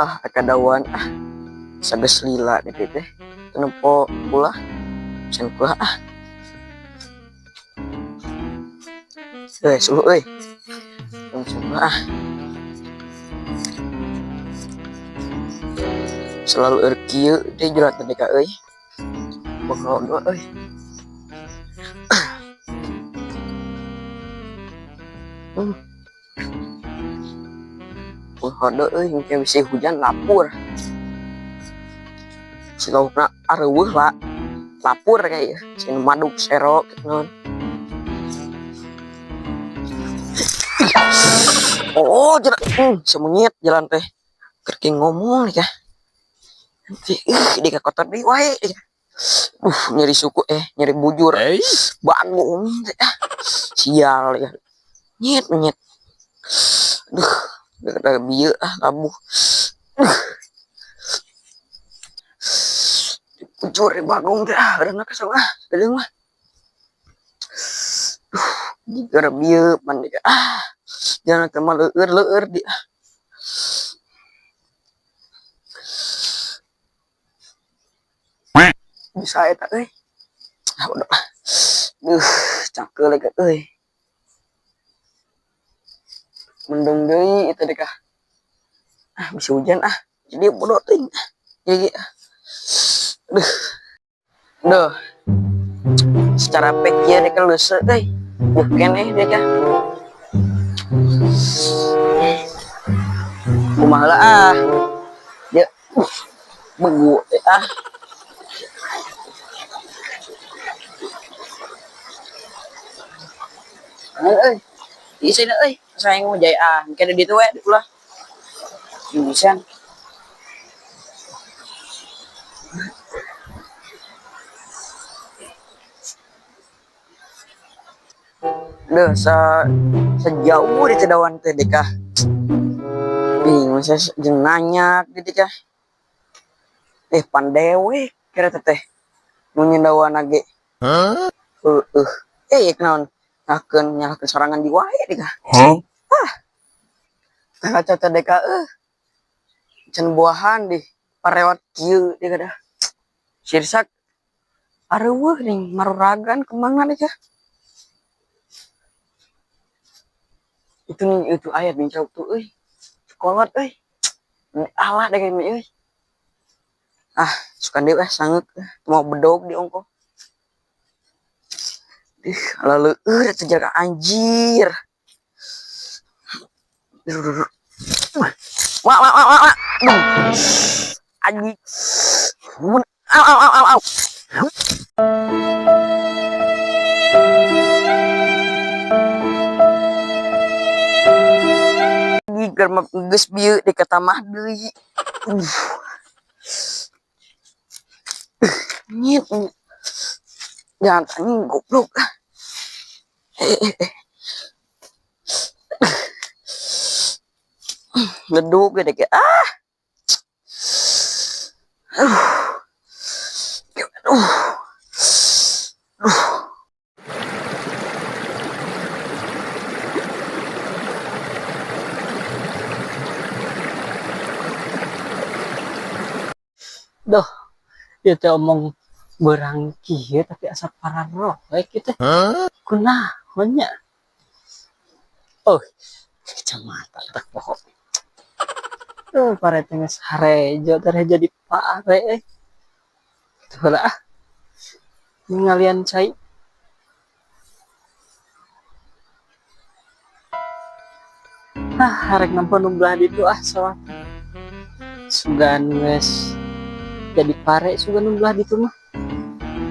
Ah, kadawan ah. Sages lila di teh. Nempo ulah. Sen kula ah. Eh, suluh euy. Sen kula ah. Selalu kieu teh jelat teh ka euy. Bakal doa euy. Hode euy, engke bisi hujan lapur. Si laukna areuweuh lah. Lapur kayak si maduk serok gitu naon. Oh, jalan semunyit jalan teh. Keur ngomong nih kah. Nanti ih di kotor deui wae. Nyeri suku nyeri bujur. Bangung teh ah. Sial ya. Nyet nyet. Duh, udah bieu ah labuh. Bujur bagong teh ah, udah kesel ah, geudeung mah. Duh, jiga bieu pan ah. Jangan ke mah leueur-leueur di ah. Bisa eta euy. Ah udah ah. Duh, cangkeul lagi euy. Mendung deui itu deh kah. Ah, bisa hujan ah. Jadi bodoh teuing. Jadi ah. Duh. Duh. Secara pek ieu deh leuseuh euy. Duh keneh deh kah. Kumaha lah ah. Ya. Begu teh ah. Euy. Ieu euy. Saya ngujai ah, engke di ditu we ulah. Bisa. Duh, sejauh di cedawan teh deka. Bingung saya jeung nanya di deka. Pandewe kira teh. Nu nyendawan ge. Huh? Heueuh. Naon? Nyalakeun nyalakeun sorangan di wae deka. Huh? Ah. Kaca teh deka eueuh. Can buahan di parewat kieu deka dah. Sirsak areuweuh ning maruragan kemana deka. Itu nih itu ayat bincang tuh euy. Sekolot euy. Alah deh ini euy. Ah, suka deui ah sangeuk mau bedog di ongko. Ih, ala leueur eta jaga anjir. Wah, wah, wah, wah, wah. Duh. Anjing. Au, au, au, au, au. Keur mah geus bieu di katamah deui. Nyit, nyit. Jangan anjing goblok. Ngeduk gede kayak ah. Aduh. Aduh. Aduh. Duh, ieu teh omong berang kieu tapi asa pararoek ieu teh. Huh? Kunaon nya? Oh, kacamata teh pokok. Tuh, pare teh geus harejo teh jadi pare euy. Kitu heula ah. Ngalian cai. Ah, arek nempo nu belah ditu ah sawah. Sugan geus jadi pare sugan nu belah ditu mah.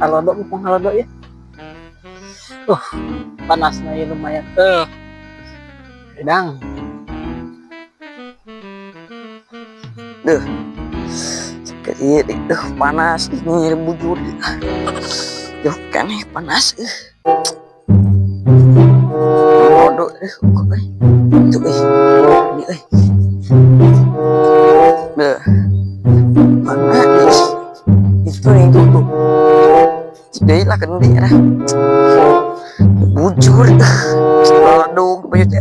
Halodo mumpung halodo ya. Panasnya ya lumayan. Pedang. Duh. Sakit, duh, panas ini bujur. Duh, kan panas. Bodoh, kok, Tuh, Ini, Duh. Mana nih? Itu nih, tuh, tuh. Jadi lah kan dia lah. Bujur. Aduh, baju teh.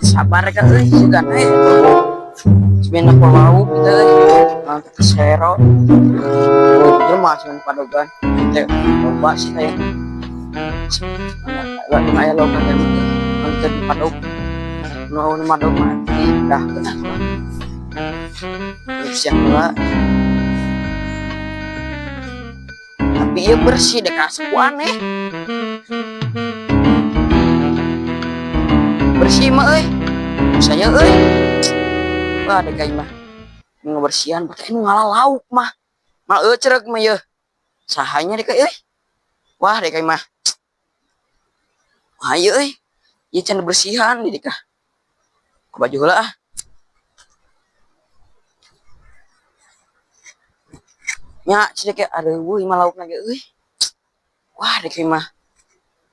Sabar kan euy, sugan euy. Sebenarnya ko lauk gitu euy. Nanti kesero. Bujur mah cuman padogan. Teh loba sih kayak. Mana aya loba teh. Nanti di padog. Nu madog mah dah kena. Siang heula. Tapi ieu bersih deh kasep aneh. Bersih mah euy. Misalnya euy. Wah dek aing mah. Ngebersihan pakai nu ngala lauk mah. Mah euy cereg mah yeuh. Sahanya dek euy. Wah dek aing mah. Wah ieu euy. Ieu can bersihan di dek ah. Ku baju heula ah. Nya cek ge aduh mah laukna ge euy. Wah dek aing mah.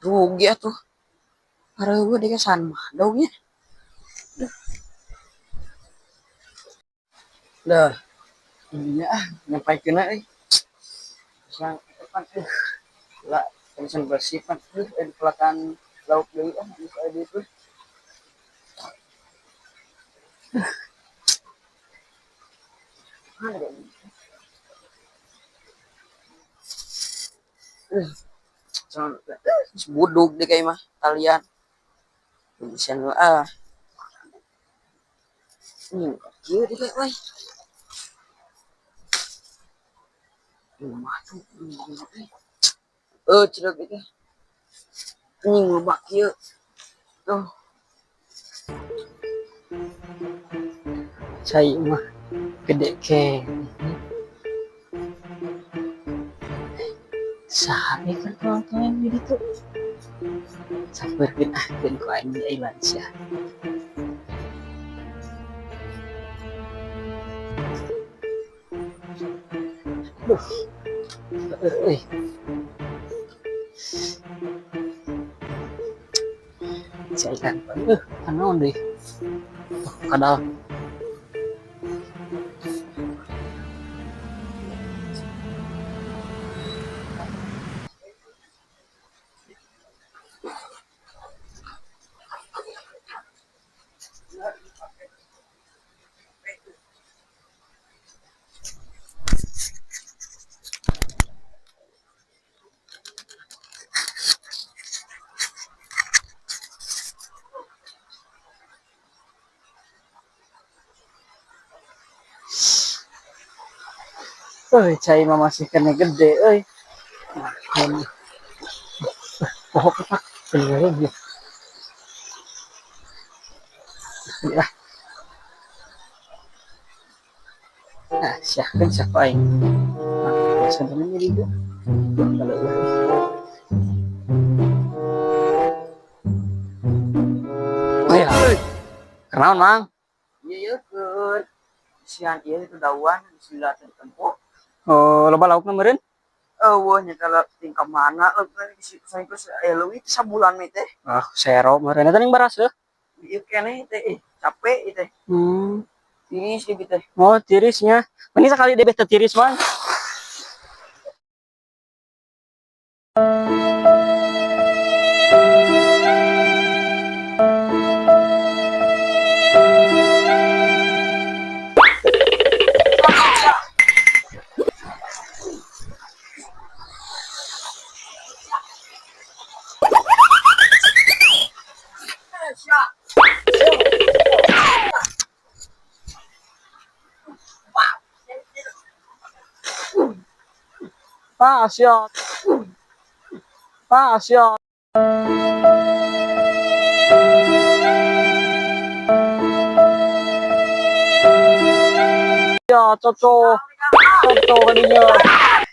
Rugi atuh. Aduh dek san mah dognya. Dah. Ininya ah nyampaikeun euy. Sang pan lah tension bersih pan di pelakan lauk deui ah geus aya duit euy. Mana deh? Buduk deh kayak mah kalian. Bisa ah. Ini kieu deh kayak euy. Mah tuh. Cereg itu. Anjing loba kieu. Tuh. Cai mah gede ke. Saha ieu kan tuang-tuang di ditu. Sampeurkeun ah keun ku aing di ailan sia. Duh. Euy. Cai kan. Naon deui? Oh, kadal. Euy, cai mah masih kena gede euy. Pohok pak, bener ya. Ya. Nah, siapkan siapa aing. Nah, sebenarnya juga. Kalau oh ya. Kenaon, Mang? Iya ieu keur sian ieu itu dauan sila teh tempo. Oh, loba laukna meureun? Eueuh nya kalau tingkah mana geus aya leuwih sabulan mah teh. Ah, sero meureun eta ning baras heuh. Ieu keneh teh capek ieu teh. Tiris ieu teh. Oh, tirisnya. Mending sakali debeh teu tiris, Mang. Ah, siap. Ah, siap. Ya, cocok. Cocok kadinya.